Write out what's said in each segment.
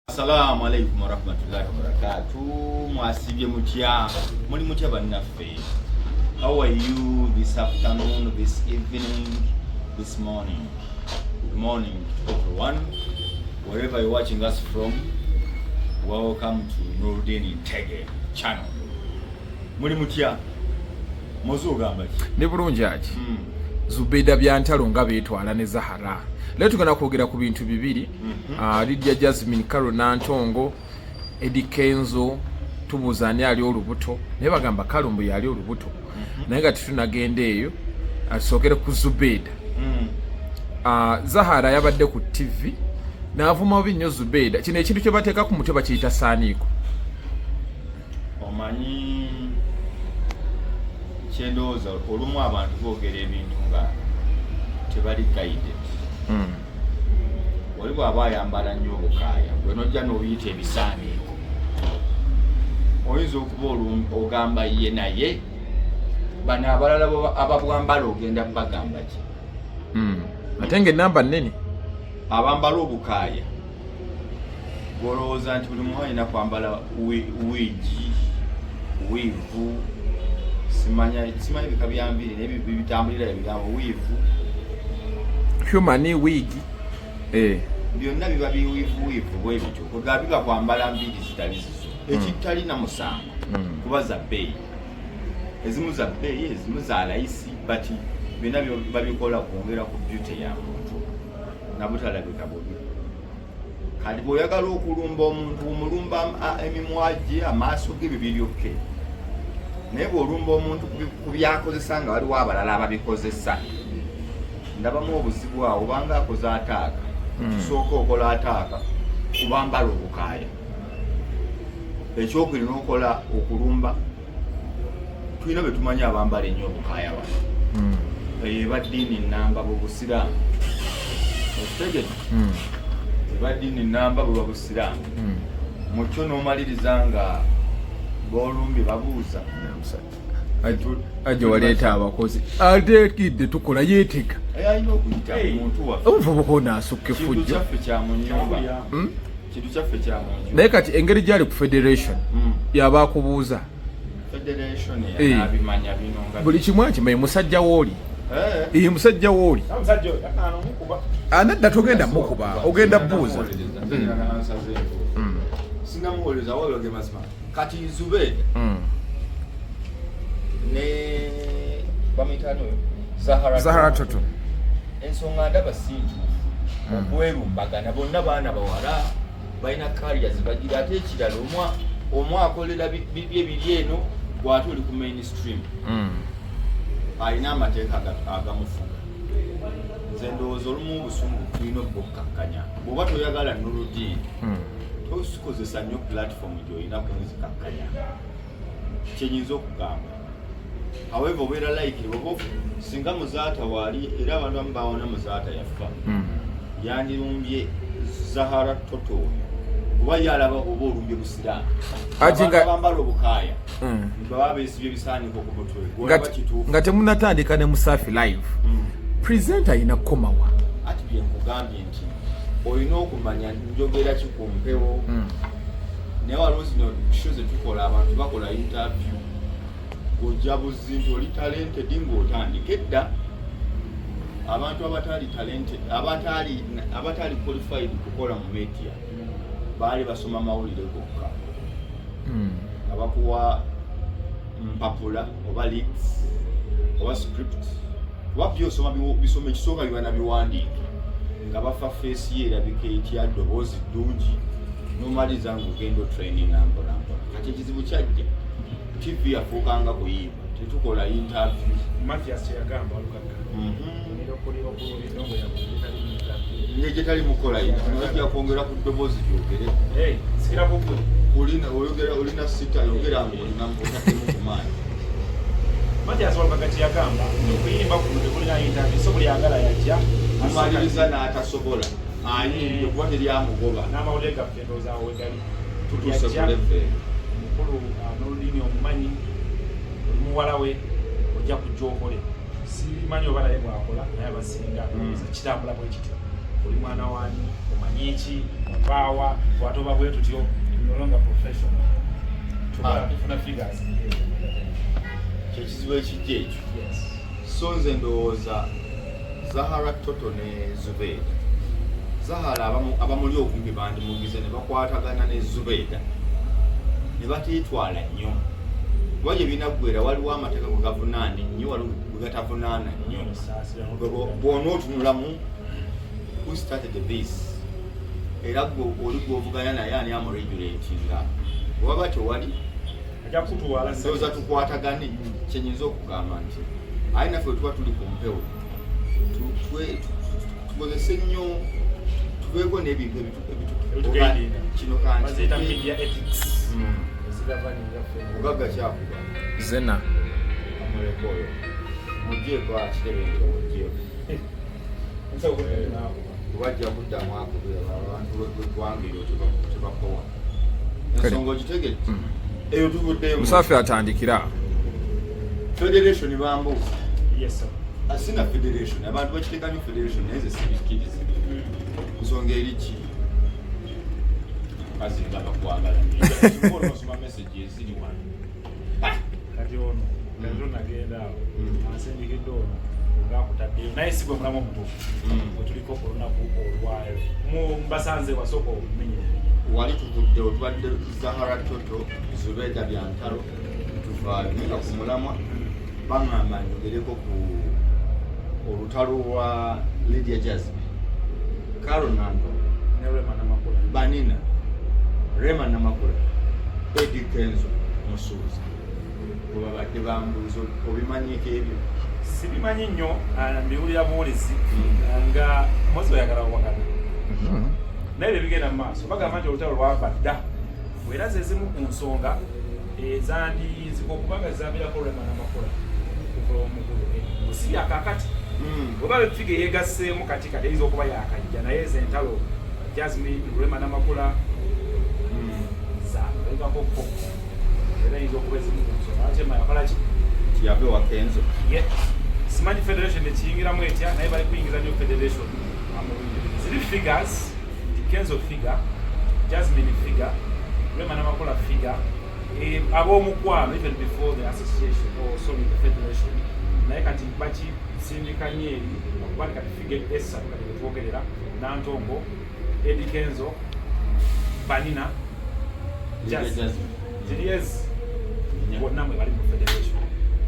Assalamu alaikum warahmatullahi wabarakatuh. Mwasibye mutya? Muli mutya bannaffe? How are you this afternoon, this evening, this morning? Good morning to everyone. Wherever you're watching us from, welcome to Nurdin Ntege channel. Muli mutya? Mozi ogamba ki? Ne bulungi aki. Zubeda Byantalo nga beetwala ne Zahara. Leero tugenda kwogera ku bintu bibiri. Lydia Jasmine, Carol Nantongo, Eddie Kenzo, tubuuza ani ali olubuto, naye bagamba Kalumbu yali olubuto. Naye nga tetunagenda eyo, tusookere ku Zubeda. Zahara yabadde ku TV n'avuma bubi nnyo Zubeda. Kino ekintu kye bateeka ku mutwe bakiyita saaniiko. Omanyi kyendowooza, olumu abantu boogera ebintu nga tebali guided. Oli bw'aba ayambala nnyo obukaaya, gwe nojja n'obuyita ebisaaniiko, oyinza okuba ogamba ye, naye bano abalala ababwambala ogenda bagamba ki? Ate ng'ennamba nnene. Abambala obukaaya, golowooza nti buli muwa alina kwambala wig, weave, simanya simanyi bika bya nviiri, naye bitambulira ebigambo weave. Human wig, eh. Byonna biba bi weave, weave bwe bityo, kwega biba kwambala nviiri zitali zizo, ekitalina musango. Kuba za bbeeyi, ezimu za bbeeyi, ezimu za layisi, but byonna babikola kwongera ku beauty ya muntu nabutalabika bubi. Kati bw'oyagala okulumba omuntu, omulumba emimwa gye, amaaso ge, byo biryokke, naye bw'olumba omuntu ku byakozesa nga waliwo abalala ababikozesa, ndabamu obuzibu awo, obanga akoze attack. Kisooka okola attack kubambala obukaaya, ekyokubiri n'okola okulumba tulina be tumanyi abambala ennyo obukaaya wano. Eyo eba ddiini namba bwe busiraamu, okitegedde? Eba ddiini namba bwe busiraamu. Mukyo n'omaliriza nga b'olumbye babuuza. Aje waleeta abakozi ate kidde tukola yeetega. Alina okuyita muntu waffe. Omuvubuka ono asukka Kintu effujjo. kyaffe kya mu nyumba. Kintu kyaffe kya mu nju. Naye kati engeri gyali ku federation, yaba akubuuza. Federation Eh. yanabimanya bino nga Buli kimu akimanyi. Musajja wooli. Eh. Ee, musajja wooli. Omusajja oyo akaana omukuba. Anadda togenda mukuba, ogenda buuza. Sinamuwuliriza wabula mazima kati Zubeda ne bamuyitani oyo, Zahara. Zahara Toto. Ensonga ndaba si ntuufu okwerumbagana. Bonna baana bawala, balina career zibagira. Ate ekirala, omwa akolera bibye biri eno, gwate oli ku mainstream, alina amateeka agamufuga. Nze ndowooza olumu obusungu tulina okubukkakkanya. Bw'oba toyagala Nuludini, tosikozesa nnyo platform gy'olina kunzikakkanya, kyenyinza okugamba. However, obeera likely oba singa Muzaata waali, era abantu abamu bawona Muzaata yafa, yandirumbye Zahara Toto oyo, kuba ye alaba oba olumbye busiraamu. Ate Abantu abambala obukaaya baba beesibye ebisaaniko ku mutwe, gwolaba kituufu. Nga temunatandika ne Musafi Live, presenter alina kukomawa? Ati bye nkugambye nti olina okumanya njogera ki ku mpewo. Naye waliwo zino show zetukola, abantu bakola interview, ng'ojja buzi nti oli talented ng'otandika. Edda abantu abatali talented, abatali qualified kukola mu media, baali basoma mawulire gokka, nga bakuwa mpapula oba leads oba script, kuba byosoma bisoma ekisooka biba na biwandiike, nga bafa face ye erabika etya, ddoboozi ddungi, nomaliriza ngaogenda otraininga mpola mpola. Kati ekizibu kyajja, TV yafuukanga kuyimba, tetukola interview. Mathias kyeyagamba Walukagga. Era okulindongo yabwe. Ngyetali mukola, ojja kwongera ku ddoboozi lyogere. Sikira kugwe. Olina oyogera, olina sita yogera nga olina otaddemu ku maanyi. Mathias Walukagga kyeyagamba, okuyimba kuno tekulina interview, so buli agala yajja. Mumaliriza n'atasobola ayimbye kuba teryamugoba. N'amawulire gaffe ndowooza awo wegali. Tutuuse ku Yajja, level. Omukulu n'olulimi omumanyi, oli muwala we, ojja kujja okole. Simanyi oba naye bwakola, naye abasinga ndowooza kitambula bwe kityo. Oli mwana wani, omanyi ki, ovaawa, watoba bwe tutyo, no longer professional. Tukola Ah. tufuna figures. Kyekizibu ekijja ekyo. Yes. So nze ndowooza Zahara Toto ne Zubeida, Zahara abamuli okumpi bandimugize ne bakwatagana ne Zubeida ne bateetwala nnyo, kuba gye binaggwera waliwo amateeka gwe gavunaana ennyo, waliwo gwe gatavunaana nnyo. Bw'onootunulamu who started this, era gwe oli gw'ovuganya naye ani amuregulatinga? Bwebaba tewali, Ajja kutwala. Ndowooza tukwatagane. Kyenyinza okugamba nti aye naffe bwe tuba tuli ku mpewo, tukozese nnyo, tubeeko n'ebintu Ebituguidinga. Kino kanti Baziyita media ethics. Ezigoverninga ffe. Mugagga kyakuba. Zena. Amuleka oyo, mugyeko akitebe nti omugyeko. Nsobola okunakuba. Kubajja kuddamu akubira abantu b'eggwanga eryo tebakowa. Ensonga ogitegedde, eyo tuvuddeyo. Musaafi atandikira. Federation bambuuza. Yes, sir. Asina federation, abantu bakiteeka nnyo federation, naye nze sibikkiriza. Nsonga eri ki? Mukazi nga bakwagala nnyo, osoma message eziri wano. Kati ono kati nagenda awo, ansindikidde ono ngaakutaddeyo, naye si gwe mulamu omutuufu wetuliko olunaku olwayo. Mbasanze wasooka okumenya. Wali tuvuddewo, tubadde Zahara Toto, Zubeda Byantalo, tuvaayo, naye nga ku mulamwa baŋŋamba njogereko ku olutalo lwa Lydia Jasmine, Caro Nanto, ne Rema Namakula. Banina, Rema Namakula, Eddie Kenzo Musuuza, bwe babadde bambuuza. Obimanyiko ebyo? Sibimanyi nnyo, ah, mbiwulira buwulizi nga mozi oyagala wagana, naye bye bigenda mu maaso bagamba nti olutalo lwava dda, era ze zimu ku nsonga ezandiyinzika okubanga zaviirako Rema Namakula okuva omukulu si byakakati. Oba figure yegasseemu kati kati eyinza okuba yakajja, naye ezo entalo Jasmine, Rema Namakula zabegakoko, era eyinza okuba ezimu ku nsonga ate yakola ki? Nti yava ewa Kenzo. Ye simanyi federation ekiyingiramu etya, naye bali kuyingiza nnyo federation mu bintu bino. Ziri figures nti Kenzo figure, Jasmine figure, Rema Namakula figure, ab'omukwano even before the association or sorry, the federation, naye kati bakisindika nnyo eri okuba nti kati figure esatu kati wetwogerera: Nantongo, Eddie Kenzo, Banina. Lydia Jasmine. Ziri ezi Nnya. bonna mwe bali mu federation,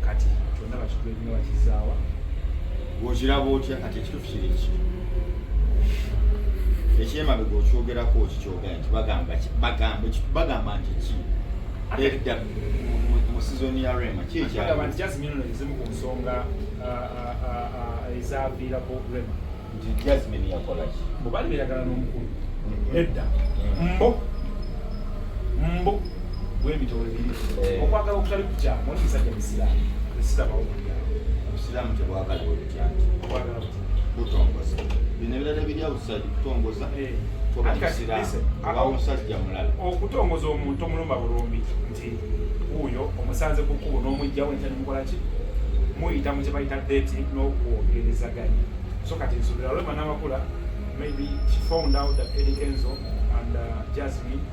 kati kyonna bakitwenga bakizaawa. Bw'okiraba otya kati? Ekituufu kiri ki? Ekyemabega okyogerako, okikyogera nti bagamba bagamba nti ki edda mu season ya Rema ki? Bagamba nti ekyali Jasmine ono ezimu ku nsonga ezaviirako Rema. Nti Jasmine yakola ki? Bwe baali beeyagala n'omukulu edda, mbo mbo bwebito webiri. Okwagala okutali kukyamu, oli musajja musiraamu, esirabawo mulyawo. Obusiraamu tebwagala bwe butya nti Okwagala buti butongoza bino ebirala ebiri outside kutongoza. Toba Ati kati, musiraamu, listen, oba omusajja mulala. Okutongoza omuntu omulumba bulumbi nti wuuyo omusanze ku kkubo n'omugjawo enkya nemukola ki, muyita mu kye bayita dating n'okwogerezaganya. So kati nsuubira Rema Namakula maybe she found out that Eddie Kenzo and Jasmine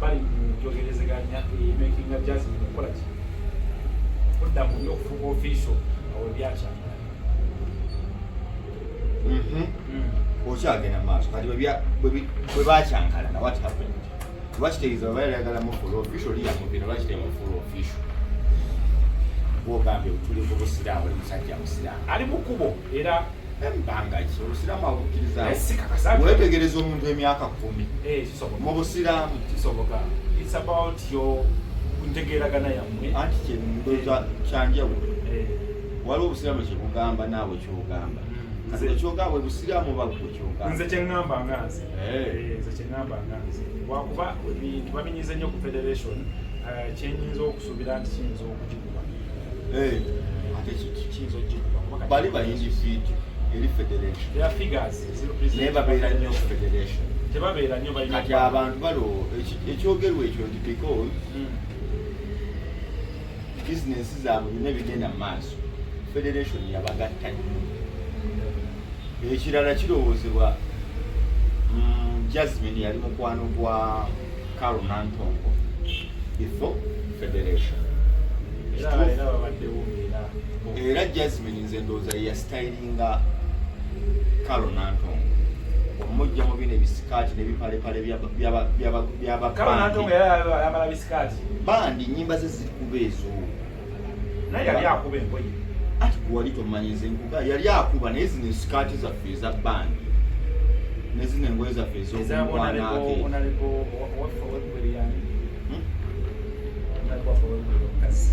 bali mu njogerezeganya emakinga Jasmine okukola ki, kudda mu okufuuka official awo ebyakyama. Okyagenda mu maaso kati bwe bakyankalana, what happened? Lwakitegeeza bwe bayagala mufuula official, oli yamuvira, lwaki temufuula official? Bwogambye tuli ku busiraamu, oli musajja musiraamu. Ali mu kkubo era. Ebbanga ki obusiraamu abukkiriza? Naye si kakasa. Wetegereza omuntu emyaka 10 Kisoboka. mu busiraamu. Kisoboka, it's about your ntegeeragana yammwe. Anti kyendooza kyanjawulo. Waliwo obusiraamu kyebugamba, naawe kyogamba. Kati ekyogamba bwe busiraamu oba gwe kyogamba? Nze kyeŋŋamba nga nze. Eh. Nze kyeŋŋamba nga nze, lwakuba ebintu babinyize nnyo ku federation, kyenyinza okusuubira nti kiyinza okugikuba. Ate kiki? Kiyinza okugikuba kuba kati- Bali bayingi fiiti eri federation. There are figures ezirepresent Naye babeera nnyo ku federation. Tebabeera nnyo, balina Kati abantu balowooza ekyogerwa ekyo nti because bizinesi zaabwe byonna ebigenda mu maaso, federation yabagatta nnyo. Ekirala kirowoozebwa Jasmine yali mukwano gwa Carol Nantongo before federation. Era era babaddewo era. Era Jasmine nze ndowooza ye yastylinga Carol Nantongo omujja mu bino ebisikaati n'ebipalepale Carol Nantongo byaba yali ayambala bisikaati. Bandi nyimba ze zikuba ezo. Naye yali akuba engoye. Ati gwewali tomanyi, nze nkuga yali akuba, naye zino esikaati zaffe eza bandi ne zino engoye zaffe ez'okumukwanake. Honorable owaffe ow'eggweri yani? Honorable waffe ow'eggweri omukazi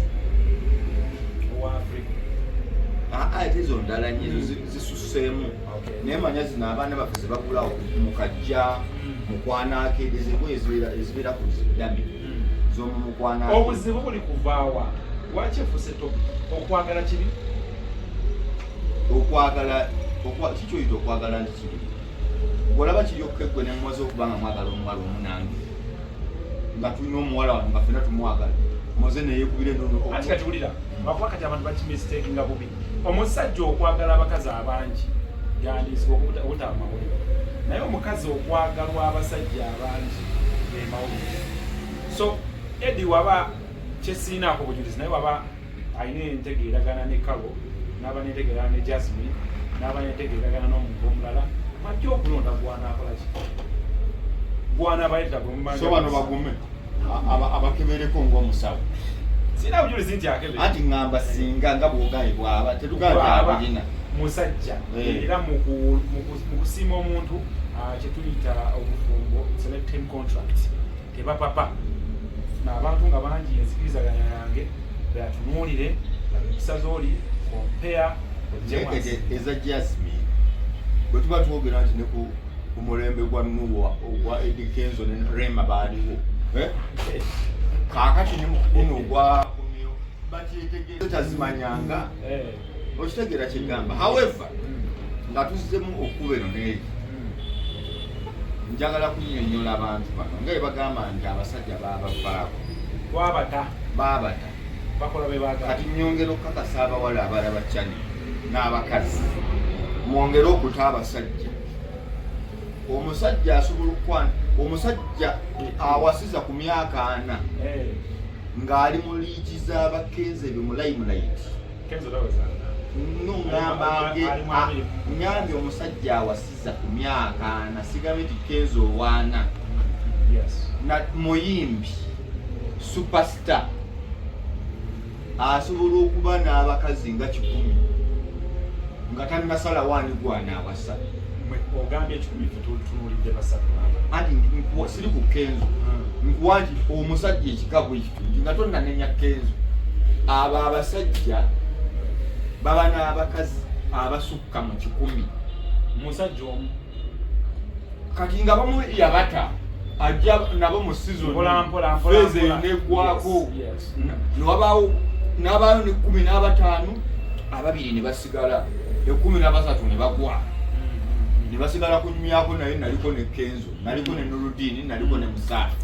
owa Africa. Aa, ate ezo ndala nnyo, ezo zisusseemu. Naye manya zino abaana baffe zebagulawo mu kajja mukwanake, ezo engoye ezibeera ku ziddami z'omu mukwanake. Obuzibu buli kuvaawa? Lwaki efuuse topic? Okwagala kibi? Okwagala kikyoyita okwagala nti kibi, olaba kiri okukeggwe ne mumaze okuba nga mwagala omuwala omu, nange nga tulina omuwala wano nga ffena tumwagala, moze neyekubira enono. Anti kati wulira, lwakuba kati abantu bakimistakinga bubi. Omusajja okwagala abakazi abangi gandizibwa obutaba mawulire, naye omukazi okwagalwa abasajja abangi ge mawulire. So Eddie waba kyesiinaako bujulizi, naye waba alina entegeeragana ne Carol, n'aba n'entegeeragana ne Jasmine, n'aba n'entegeeragana n'omuntu omulala, ajja okulonda gwanaakola ki, gwanaabayetera. So bano bagume abakebereko ng'omusawo. Sirina bujulizi nti akebera. Anti ŋŋamba singa nga bw'ogaye bw'aba tetugamba nti Bw'aba abirina. Musajja era mu kusiima omuntu, kyetuyita obufumbo, it's a lifetime contract, tebapapa. Funa abantu nga bangi, enzikirizaganya yange batunuulire empisa z'oli, compare, Naye kati eza Jasmine bwe tuba twogera nti ne ku mulembe gwa Nuwa ogwa Eddy Kenzo ne Rema baaliwo, eh? Kaakati ne guno ogwa kumyo bakyetegeeza tazimanyanga, okitegeera kyegamba. However, nga tuzzemu okuba eno n'eri, njagala kunnyonnyola abantu bano nga bwe bagamba nti abasajja baabavaako. Twabata. Baabata. Bakola be baagala. Kati nyongera okukakasa abawala abalaba channel n'abakazi, mwongere okuta abasajja. Omusajja asobola okukwana, omusajja awasiza ku myaka 40 ng'ali mu liigi z'abakenzi ebyo mu limelight. Kenzo tawezanga. No, ngamba Ali mu 20. Ngambye omusajja awasiza ku myaka 40, sigambye nti Kenzo owaana. Na muyimbi superstar asobola okuba n'abakazi nga 100 nga tannasalawo ani gwanaawasa. Mwe ogambye 100, ffe tutunuulidde basatu. Anti siri ku Kenzo, nkuwa nti omusajja ekika bwe kityo nti nga tonnanenya Kenzo, abo abasajja baba n'abakazi abasukka mu 100. Musajja omu. Kati nga bamu yabata ajja nabo mu season Mpola, mpola, mpola, phase mpola. neggwako. Yes. Newabaawo n'abaayo ne 15, ababiri ne basigala, 13 ne bagwa, ne basigala kunywako. Naye naliko ne Kenzo, naliko ne Nurudini, naliko ne Musaafi,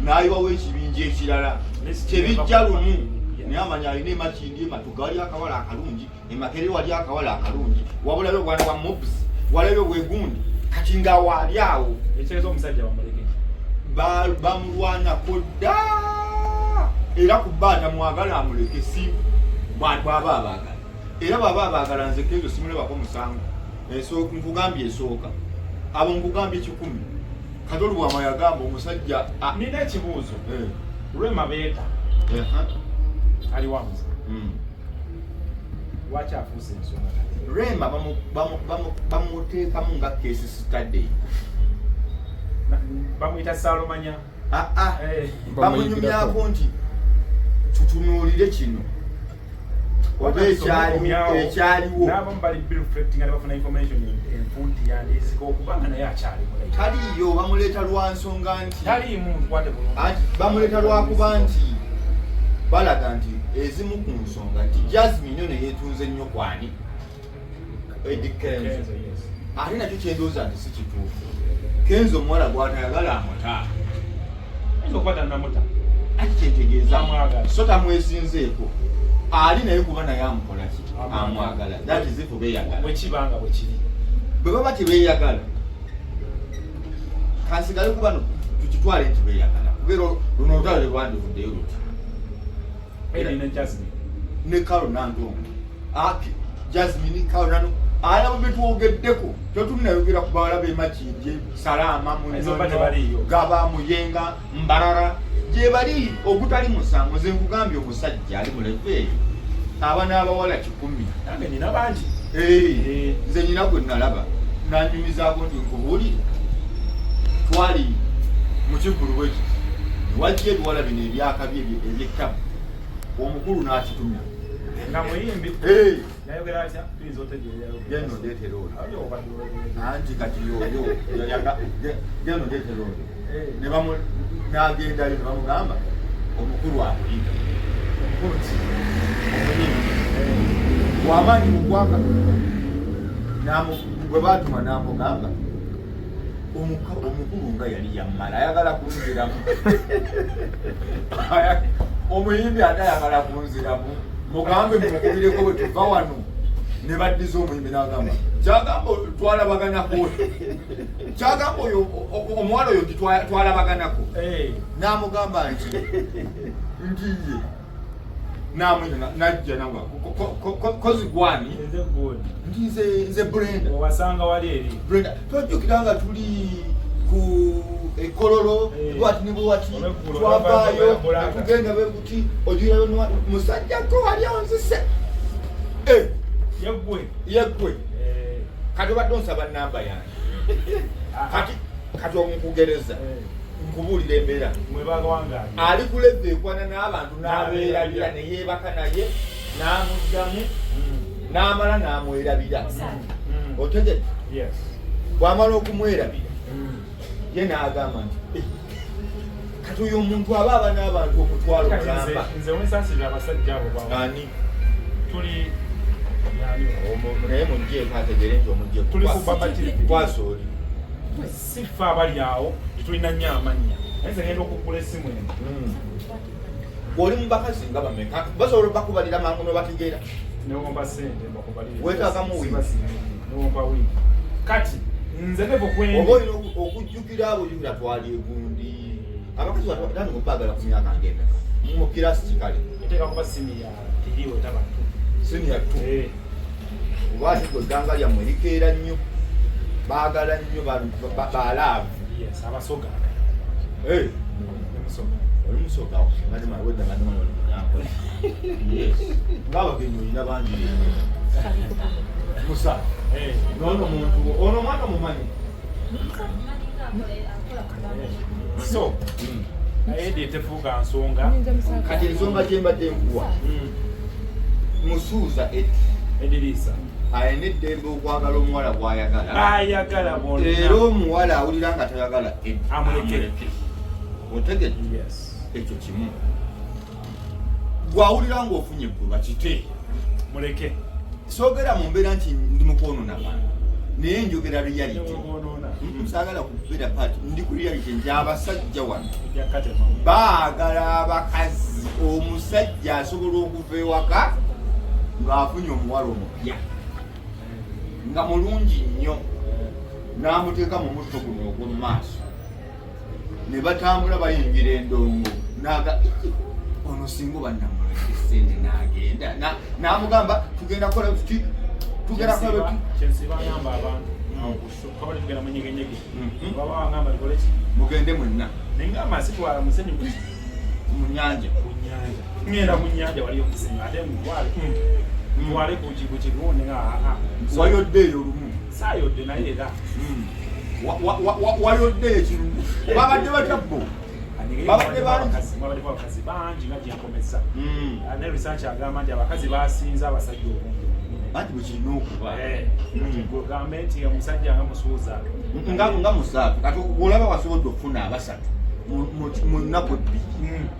n'ayiwawo ekibinja ekirala tebijja lumu. Naye amanya alina emakindi, ematuga wali akawala akalungi, emakere wali akawala akalungi, wabulayo obwana bwa mobs, walayo bwegundi, kati nga waali awo. Ekitegeeza omusajja bamuleke. Bamulwanako dda, era ku bba atamwagala amuleke, si bwaba abaagala. Era bwaba abaagala, nze Kenzo simulabako musango. Nkugambye esooka, abo nkugambye 100. Kati olubwama yagamba omusajja Nina ekibuuzo. Rema Beeta ali wamuza, lwaki afuuse ensonga kati? Rema bamuteekamu nga case study. Bamuyita Saalomanya. Ah, ah. Bamunyumyako nti tutunuulire kino oba ekyaliwo. N'abamu bali reflecting nga bafuna information enfunti yandizika okubanga naye akyali mulayi. Taliiyo, bamuleeta lwa nsonga nti Taliimu, nkwate bulungi. Anti bamuleeta lwakuba nti balaga nti ezimu ku nsonga nti Jasmine ono yeetunze nnyo kwani Eddy Kenzo. Kenzo, yes. Ate nakyo kyendowooza nti si kituufu. Kenzo omuwala gw'atayagala amuta. Ayinza okuba tannamuta. Ati kyentegeeza, Amwagala. so tamwesinzeeko, ali naye kuba naye amukola ki? Amwagala. Amwagala, that is if beeyagala. Bwe kiba nga bwe kiri. Bwe baba tebeeyagala. Kansigale ku bano, tukitwale nti beeyagala, kubeera luno olutalo lwandivuddeyo luti. Eddie ne Jasmine. Ne Carol Nantongo, Aki Jasmine, Carol Nantongo, alabo betwogeddeko tetunnayogera ku bawala b'e Makindye, Salaama, Ezo ba Munyonyo, tebaliiyo. Gaba, Muyenga, Mbarara, gye bali. Ogutali musango, nze nkugambye, omusajja ali mu level eyo aba n'abawala 100. Nange nina bangi. Eh, nze nyina gwe nalaba nanyumizaako nti nkubuulire, twali mu kivvulu bwe kiti, wajja ebiwala bino ebyakabi ebyettabu, omukulu n'akitumya. Nga muyimbi. Eh, Yayogera atya? Tuyinza otegeera. Genda ondeetera oyo. Ali obadde olowooza. Anti kati yoyo genda ondeetera oyo. Eh. Ne n'agendayo ne bamugamba omukulu akuyita. Omukulu ki? Omuyimbi wamaanyi mu ggwanga. Gwe baatuma n'amugamba omukulu nga yali yammala ayagala kunziramu. Omuyimbi ate ayagala kunziramu, mugambe mumukubireko bwe tuva wano. Ne baddiza omuyimbi n'agamba kyagamba twalabaganako, kyagamba oyo omuwala oyo nti twalabaganako. Eh. N'amugamba nti ye namwina najja nagwa kozi gwani. Nze gundi. Nti nze Brenda. Obasanga wali eri. Brenda, twajjukira nga tuli ku ekololo. Eh. Bwati ne bwati. Olweggulo, twavaayo. Bulaka. Tugenda bwe buti ojulira musajja ko wali onzise. Eh, Yeggwe. Yeggwe. Eh. Kati obadde onsaba namba yange, kati omukugereza. Eh. Nkubuulira embeera. Mwe bagawangaali. Ali ku level ekwana n'abantu n'abeerabira, ne yeebaka naye n'amuddamu n'amala n'amwerabira. Otegedde? Yes. Bw'amala okumwerabira, ye n'agamba nti, "Eh, kati oyo omuntu aba n'abantu omutwalo Kati nze mulamba." Nze wensaasirira abasajja abo bawa. Ani? Tuli yani Naye mugjeeko ategere nti omugjeeko. Tuli ku Baba TV. Kwasa oli. Si ffe abali awo tetulina nnyo amannya, naye nze ngenda okugula essimu eno. Oli mu bakazi nga bameka basobola bakubalira mangu nobategeera? Newomba sente mbakubalire. Weetaagamu wiiki. Siba simanyi. Newomba wiiki, kati nze level kwendi. Oba olina okujjukira abo, ojjukira twali egundi, abakazi batandika obaagala ku myaka ng'emeka mu kirasi kikale? Eteeka kuba senior 3 wetaba 2. Senior 2? Eh. Oba ate gwe egganga lyammwe likeera nnyo, baagala nnyo ba love. Yes, abasoga. Eh, Nemusoga. Oli musoga wedda madimala oli munyankole. Yes, ng'abagenyi olina bangi musa. Eh. Noono muntu ono omwana omumanyi? So naye edi etefuuka nsonga. Kati ensonga gye mbadde nkuwa, musuuza eti Ediriisa. Alina eddembe okwagala omuwala gw'ayagala. Ayagala bonna. Era omuwala awulira nga tayagala Eddie, Amuleke. Otegedde? Yes. Ekyo kimu. Gwawulira ng'ofunye eggulwa kite. Muleke. Soogera mu mbeera nti ndi mu kwonoona bantu, naye njogera reality. Newobonoona. Saagala kubeera part, ndi ku reality nti abasajja wano Ojja katema. baagala abakazi. Omusajja asobola okuva ewaka ng'afunye omuwala omupya nga mulungi nnyo, n'amuteeka mu mutto guno ogw'omu maaso, ne batambula bayingira endongo, naga ono singa oba namuleke sente n'agenda n'amugamba tugenda kukola tuti, tugenda kukola tuti. Kyensiba ngamba abantu kabali tugenda munyegenyege. Baba wangamba tukole ki? Mugende mwenna. Nengamba sitwala musenyu ku mu nyanja. Ku nyanja, ngenda ku nyanja waliyo omusenyu, ate mutwale mutwale ku kigo nenga aa. Wayoddeeyo lumu? Saayodde, naye era Wayoddeeyo ekirumu, babadde batya bo? Babadde bangi. Mwabaddeko abakazi bangi nga gyenkomeza. Ne research agamba nti abakazi basinze abasajja obungi. Anti bwe kirina okuba. Eh, gwe nti omusajja nga musuuza. Nga musatu kati olaba wasobodde okufuna abasatu mu nnaku 2.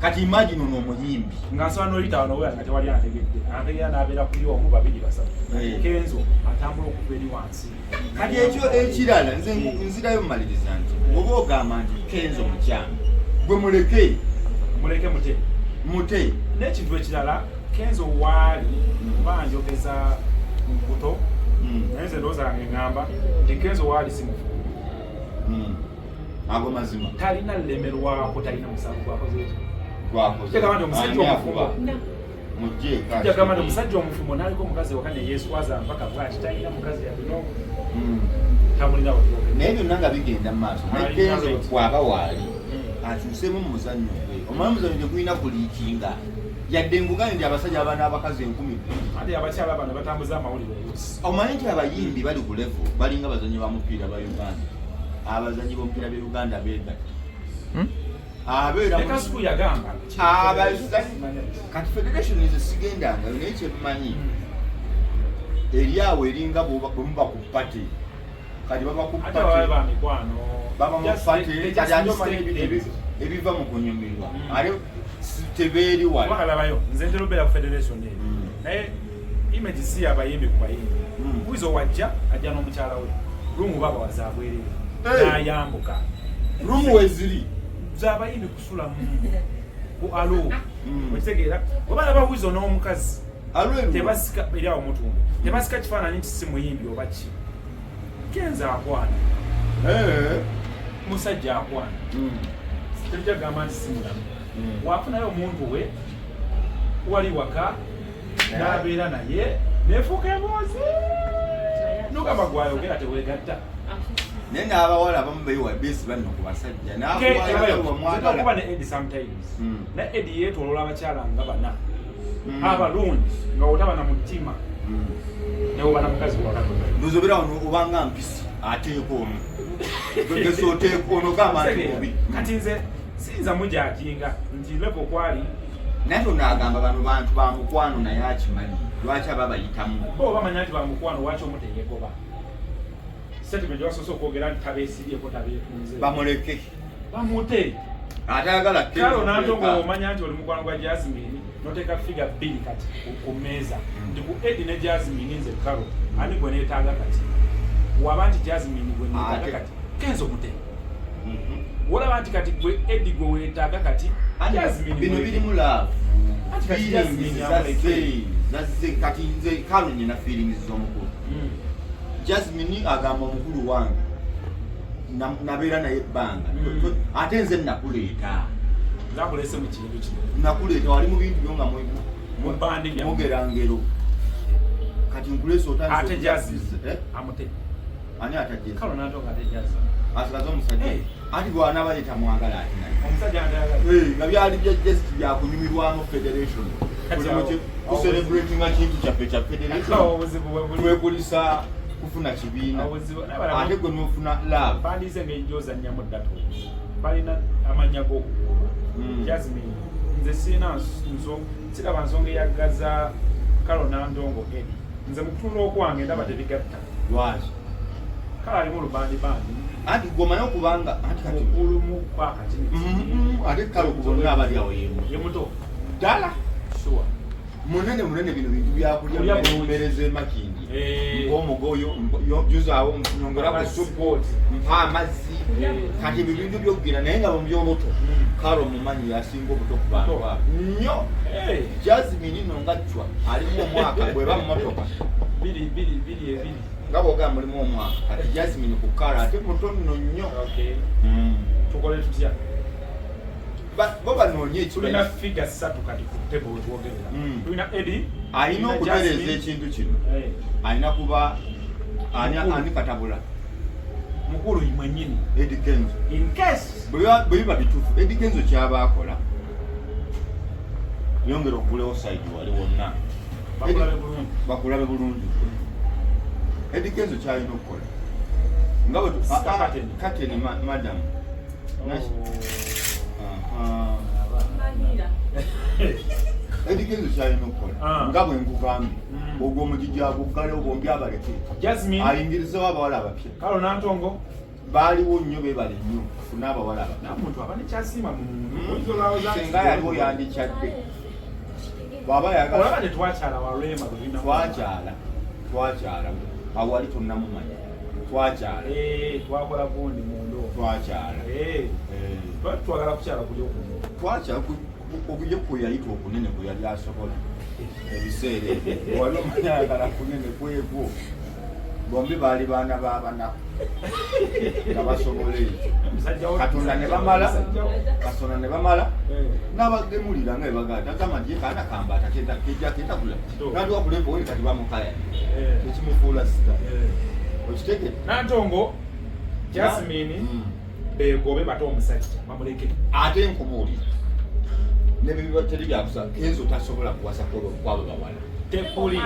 Kati imagine ono omuyimbi. Nga nsobola n'oyita wano wera nga tewali antegedde, antegeera n'abeera kuli omu, babiri, basatu. Eh. Kenzo atambula okuva eri wansi. Kati ekyo ekirala, nze nzirayo mumaliriza nti oba ogamba nti Kenzo mukyamu, gwe muleke. Muleke mute. Mute. N'ekintu ekirala, Kenzo waali oba njogeza buto, naye nze ndowooza yange ŋŋamba nti Kenzo waali si mufu. Ago mazima. Talina lemerwako, talina musango gwakoze ekyo. Gwakoze. Kyagamba nti omusajja Ani omufumbo. akuba? Mugye Kyagamba nti omusajja omufumbo n'aliko omukazi waka ne yeeswaza mpaka bw'ati, talina mukazi yalina tamulina wetwogera. Naye byonna nga bigenda mu maaso, naye Alina Kenzo right. bw'aba waali akyusemu mu muzannyo gwe. Omanyi omuzannyo tegulina kuliikinga, yadde nkugambye nti abasajja baba n'abakazi 2000. Ate abakyala bano batambuza amawulire oluusi. Omanyi nti abayimbi bali ku level balinga bazannyi ba mupiira ba Uganda. Abazannyi b'omupiira b'e Uganda beegatta. Abeera Ne Kasuku yagamba. Abazannyi kati federation nze sigendangayo, naye kyemmanyi eri awo eringa bwe muba ku party, kati baba ku Ate baba party, ba mikwano. baba mu Just party, they kati just ate omanyi mistake things. ebiva mu kunyumirwa, ate tebeeri wala. Wakalabayo nze ntera obeera ku federation eyo, naye image si yabayimbi ku bayimbi. Wizo wajja ajja n'omukyala we, room baba wazaabwerere. Hey. N'ayambuka. Room weziri zabayimbi kusulamu ku alo. Okitegeera, oba laba Wizo n'omukazi Alweru. tebasika eri awo mutumbe, tebasika kifaananyi nti si muyimbi oba ki. Kenzo akwana. Musajja akwana. Tetujja kugamba nti si mulamu. Wafunayo omuntu we wali waka n'abeera naye nefuuka emboozi, nogamba gwayogera tewegatta. Naye n'abawala abamu beewa besi banno ku basajja. Nkuba n'akuba ne Eddie sometimes. Naye Eddie yeetoloola abakyala nga bana abalungi nga otaba na mutima newoba na mukazi waka. Ndowooza obeera wano obanga mpisi ateeka omu geza oteeka ono gamba nti mubi. Kati nze siyinza mujajinga nti level kwali. Naye tonaagamba bano bantu ba mukwano, naye akimanyi lwaki aba bayitamu. Bo bamanya nti bamukwano, waki omuteyegoba statement gyebasoose okwogera nti tabeesibyeko, tabeetunze. Bamuleke. Bamute. Atayagala Kale onantongo omanya nti oli mukwano gwa Jasmine, noteeka figure bbiri kati ku mmeeza nti ku Eddie ne Jasmine, nze Karo ani gwe neetaaga kati? Waba nti Jasmine gwe neetaaga, kati Kenzo mute. Wolaba nti kati gwe Eddie gwe weetaaga kati Jasmine Bino muleke. birimu love. Anti kati Feelings Jasmine zazze amuleke. zazze. Kati nze Karo nina feelings z'omukulu. Jasmine agamba omukulu wange nabeera naye ebbanga, ate nze nakuleeta. Nzakulese mu kintu kino. Nakuleeta wali mu bintu byo nga Mu bandi byammwe. mugera ngero, kati nkuleese otandise Ate Jasmine Eh? amute. Ani atajeza? Kalo nantongo ate Jasmine. Asigaze omusajja. Eh. Anti bw'anaaba ye tamwagala ate naye. Omusajja antayagala. Eh, nga byali bya just byakunyumirwamu federation. Kati Tuli mu kucelebratinga kintu kyaffe kya federation. Awo obuzibu bwe buli. Twekulisa kufuna kibiina. Obuzibu naye balamu- Ate gwe n'ofuna love. Bandize engeri gy'ozannyamu data, balina amannya g'okukuba. Jasmine nze sirina nso siraba nsonga eyaggaza Kalo Nandongo Eddie. Nze mu kutunula okwange ndaba tebigatta. Lwaki? Kale alimu olubandibandi. Anti gwe omanyi okubanga anti kati mukulumu kwakati. Ate kale ku bonna abali awo yemu Ye muto. Ddala. Sure. Munene munene, bino bintu byakulya. Kulya bulungi. Mmere z'emakindi. Eh. Mpa omugoyo, juzaawo nyongera ku supu, mpa amazzi. Kati ebyo bintu byokugira, naye nga mu byobuto Kalo mumanyi yasinga obuto ku bantu Buto. abo nnyo. Jasmine nno nga ccwa alimu omwaka bweba mu motoka. Biri biri biri ebiri. Nga bwogamba mulimu omwaka, kati Jasmine ku Kalo ate muto nno nnyo. Okay, tukole tutya? Bo banoonye Tulina ekibayi. figure ssatu kati ku table wetwogerera. Tulina Eddie, Alina tulina okutereeza Jasmine. ekintu kino. Alina kuba ani? Mukulu. Ani katabula? Mukulu mwennyini. Eddie Kenzo. In case Bwe biba bituufu, Eddie Kenzo kyaba akola, yongera okugulewo side wali wonna. Bakulabe bulungi. Bakulabe bulungi. Eddie Kenzo kyalina okukola nga bwe Sika Ah, ah, curtain. curtain, madam. Oh. Aha. Manira. Eddie Kenzo kyalina okukola, nga bwe nkugambye, ogwo omugigi aguggalewo, bombi abaleke, Jasmine, ayingirizewo abawala abapya. Kalo Nantongo. Baaliwo nnyo, beebale nnyo kufuna abawala abapya. Namuntu aba nekyasiima mu muntu. Oyinza olowooza nti- Senga yaliwo yandikyadde bw'aba yagala. Olaba tetwakyala wa Rema bwe tulina. Twakyala, twakyala awo wali tonnamumanya, twakyala. Eh, twakola gundi mundo. Twakyala. Eh, Eh, twali twagala kukyala kuli okumu. Twakyala okujja kwe yayita okunene kwe yali asobola ebiseera ebyo, wali omanya ayagala kunene kwekwo. Bombi baali baana b'abanaku nga basobola ekyo. Katonda ne bamala, Katonda ne bamala n'abagemulira nga bebagaa tagamba nti ye kaana kambaata kejja ketakula natuka ku level kati bamukaya tekimufuula star. Okitegedde? Nantongo Jasmine begobe bate omusajja bamuleke. Ate nkubuulira nebiba teri byakusa, Kenzo tasobola kuwasa kwabo bawala. Tekuli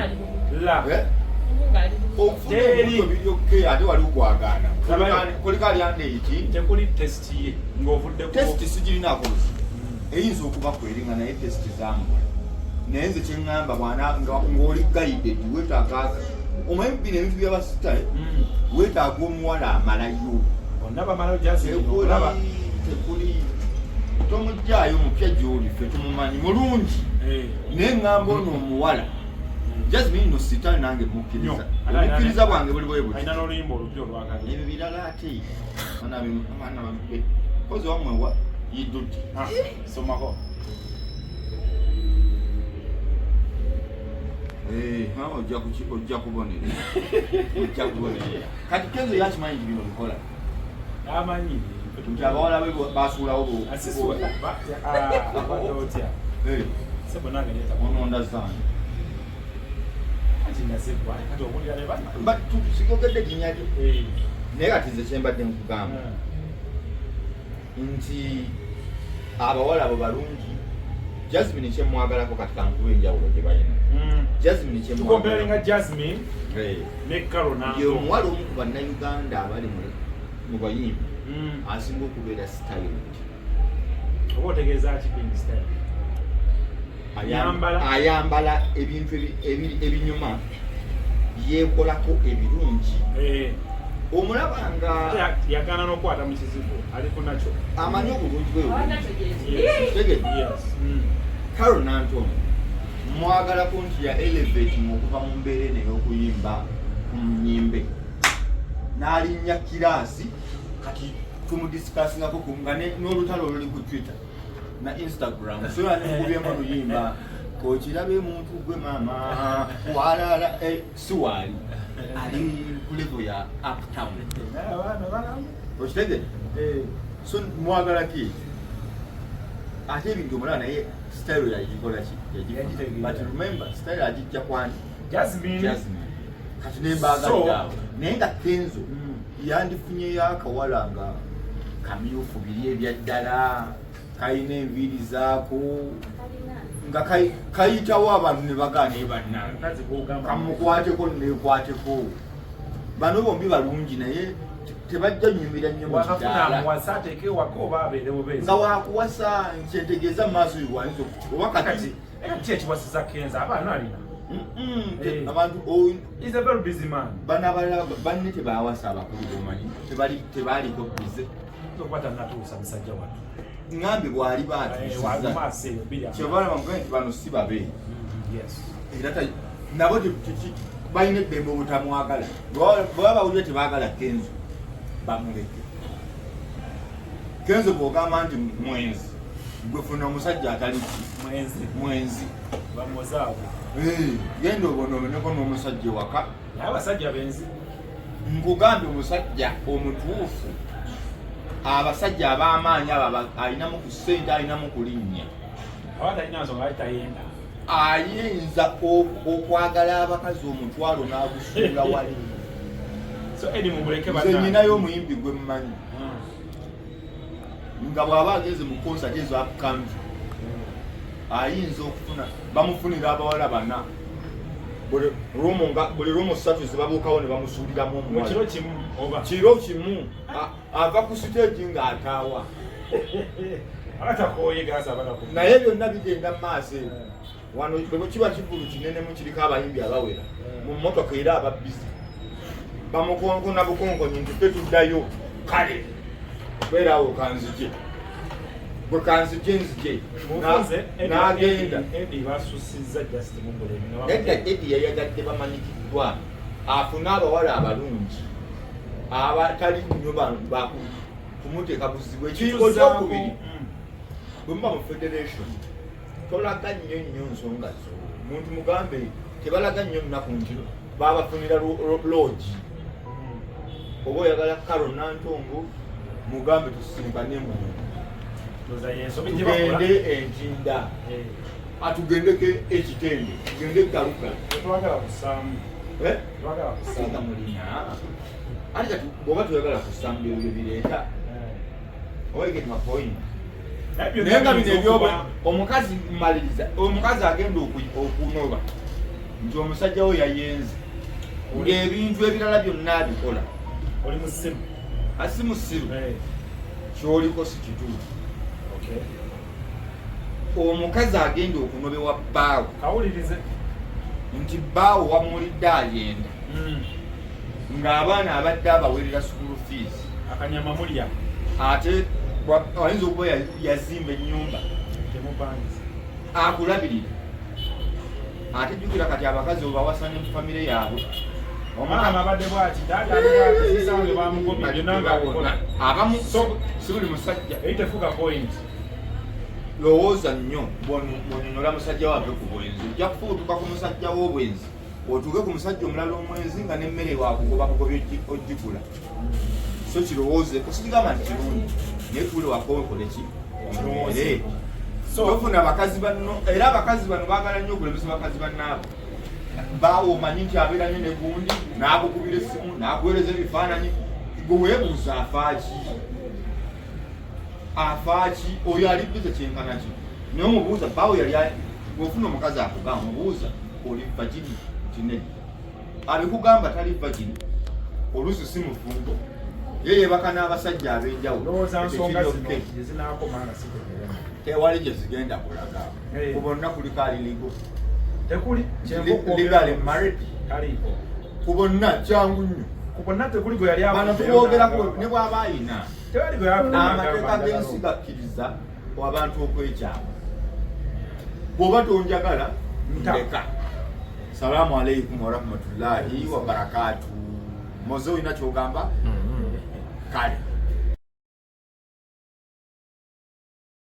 la. Okufuna Teri. embuto biryokke ate wali ogwagaana. Labayo. Kuliko alyanda eki Tekuli test ye ng'ovudde ku Test sigirinaako buzibu, eyinza okuba kweringa, naye test zamubula. Naye nze kyeŋŋamba, bwana ng'oli guided, weetaaga omanyi bino ebintu byabasita, weetaaga omuwala amalayo. Bonna bamalayo Jasmine. Tekuli. Olaba. Tekuli, tomugjayo mupya gyoli, ffe tumumanyi mulungi. Naye ŋŋamba ono omuwala Jasmine no sitani, nange mukkiriza. Nnyo. Obukkiriza bwange buli bwe buti. Alina n'oluyimba olupya olwakabi. Ebyo birala ate abaana babe kozi wamwe wa yidudi. Ah, somako. Ojja kubonerera, ojja kubonerera. Kati Kenzo yakimanyi nti bino bikola. Amanyi. Nti abawala be basuulawo Asisula abadde otya? Sebo nange leeta. Ononda zange. Kati nazegwa kati owulira ne bana. Sigogedde linnya lyo, naye kati nze kyembadde nkugamba nti abawala abo balungi. Jasmine kyemwagalako, kati kankuba enjawulo gye balina. Jasmine Tucomparinga Jasmine ne Carol ye Nantongo. Omuwala omu ku bannayuganda abali mu bayimbi asinga okubeera styled. Oba otegeeza ki being style? Ayambala. Ayambala ebintu ebinyuma, yeekolako ebirungi. Omulaba nga Ate yagaana n'okukwata mu kizigo, ali ku nakyo. Amanyi obulungi bwe. Yes. Tegedde? Yes. Carol Nantongo mwagalako nti ya elevating okuva mu mbeera eno ey'okuyimba ku nyimbe n'alinnya kiraasi. Kati tumudiscussingako nga n'olutalo oluli ku Twitter na Instagram, so nikubyemu oluyimba kokirabe muntu gwe maama walala, si waali ali ku level ya uptown. Naye abaana balamu. Okitegedde? So mwagalako ekyo, ate ebintu omulaba naye style yagikola ki? Yagitegeera. But remember, style agijja kwani? Jasmine. Jasmine. Kati nembaagalidde awo, naye nga Kenzo yandifunyeyo akawala nga kamyufu biri ebyaddala, kalina enviiri zaako nga kayitawo abantu ne bagaana bannange. Omukazi gw'ogamba. Kamukwateko nekwateko. Bano bombi balungi, naye tebajja nyumira nnyo mu Wakafuna kidaala. amuwasa ateeke ewaka oba abeere bubeezi? Nga wakuwasa, kyentegeeza mu maaso wayinza oba kati. Kati era ki ekiwasiza Kenzo? Abaana alina. Abantu He's a very busy man. Bano abalala banne tebawasa, abakulu bomanyi tebaliko busy. Okuba tannatuusa musajja wattu. Ŋŋambye bw'aliba atuusiza. Maaso eyo bbiri. Kyobalaba mugambe nti bano si babe. Era nabo balina eddembe obutamwagala. Bwe baba bawulira tebaagala Kenzo, bamuleke. Kenzo bw'ogamba nti mwenzi, gwe funa omusajja atali ki? Mwenzi. Mwenzi. Bamuzaawo. Genda obonooneko n'omusajja ewaka. Naye abasajja benzi. Nkugambye omusajja omutuufu, abasajja ab'amaanyi abo alinamu ku ssente, alinamu ku linnya. Aba talina nsonga lwaki tayenda. Ayinza okwagala abakazi omutwalo n'agusuula wali. So Eddie mumuleke. Nze bannange. nyinayo omuyimbi gwe mmanyi nga bw'aba agenze mu concert ezo upcountry, ayinza okufuna bamufunira abawala bana buli room, nga buli room ssatu zibabuukawo ne bamusuuliramu Mu omuwala. kiro kimu oba? Kiro kimu. Ava ku stage ng'ataawa. Aba takooye gaasa abanaku. Naye byonna bigenda mu maaso eyo. Wano bwe kiba kivulu kinenemu kiriko abayimbi abawera mu mmotoka, era aba busy bamukonkona bukonkonyi nti ffe tuddayo. Kale beeraawo kanzije, gwe kanzije nzije. Mufunze. N'agenda. Eddie basusiza just mugulemi. Nedda, Eddie yayagadde bamanyikiddwa afune abawala abalungi abatali nnyo kumuteeka buzibu. Ekiyigo kyokubiri, bwe muba mu federation, tolaga nnyo nnyo nsonga zo. Muntu mugambe tebalaga nnyo nnaku nti babafunira lodge. Oba oyagala Karo Nantongo, mugambe tusisinkane mu tugende Entinda, atugendeko Ekitende, tugende Garuga. Eh? Nga mulina ate kati bwoba toyagala kusamba ebyo bireeta eh. oba get my point. Naye nga bino ebyoba omukazi maliriza omukazi agenda okunoba nti omusajja we yayenze ng'ebintu ebirala byonna abikola. Oli musiru. Asi musiru. Kyoliko si kituufu. Omukazi agenda okunobewa bbaawe kawulirize nti bbaawe wamulidde ayenda ng'abaana abadde abawerera school fees, akanyama mulya, ate ayinza okuba yazimba ennyumba temupangisa, akulabirira. Ate jjukira kati abakazi obawasa ne famire yaabwe. Omwana abadde bwati, taata ali bwati, sisange bamugobye, byonna ng'abikola. Abamu, si buli musajja. Eri tefuuka point. Lowooza nnyo bw'onyonyola musajja wave ku bwenzi, ojja kufuutuka ku musajja w'obwenzi otuuke ku musajja omulala omwenzi nga n'emmere wakugoba kugobya ogigula. So kirowoozeeko, sikigamba nti kirungi, naye tuule waka okole ki Kirowooze. Tofuna bakazi banno, era abakazi bano baagala nnyo okulemesa bakazi bannaabwe. Baawe omanyi nti abeera nnyo ne gundi, n'akukubira essimu, n'akuweereza ebifaananyi, gwe weebuuza afaaki, afaaki oyo ali busy kyenkana ki? Naye omubuuza baawe yali bw'ofuna omukazi akugamba, omubuuza oli virgin nti nedda, abikugamba tali virgin, oluusi si mufumbo, ye yeebaka n'abasajja ab'enjawulo. Ndowooza nsonga Ekyo zino kiri gye zinaakoma nga sitegeera. Tewali gye zigenda kulaga. Ku bonna kuliko ali legal. Tekuli. Legally married. Taliiko. Ku bonna kyangu nnyo. Ku bonna tekuli gwe yali Bano avuddeyo tuboogerako n'agamba. ne bw'aba ayina Tewali gwe yavuddeyo amateeka n'agamba g'ensi njagala. gakkiriza abantu okwekyawa. Bw'oba tonjagala, Nta. ndeka. Salaamu aleikum warahmatullahi wabarakatu. Moze, olina kyogamba? Kale.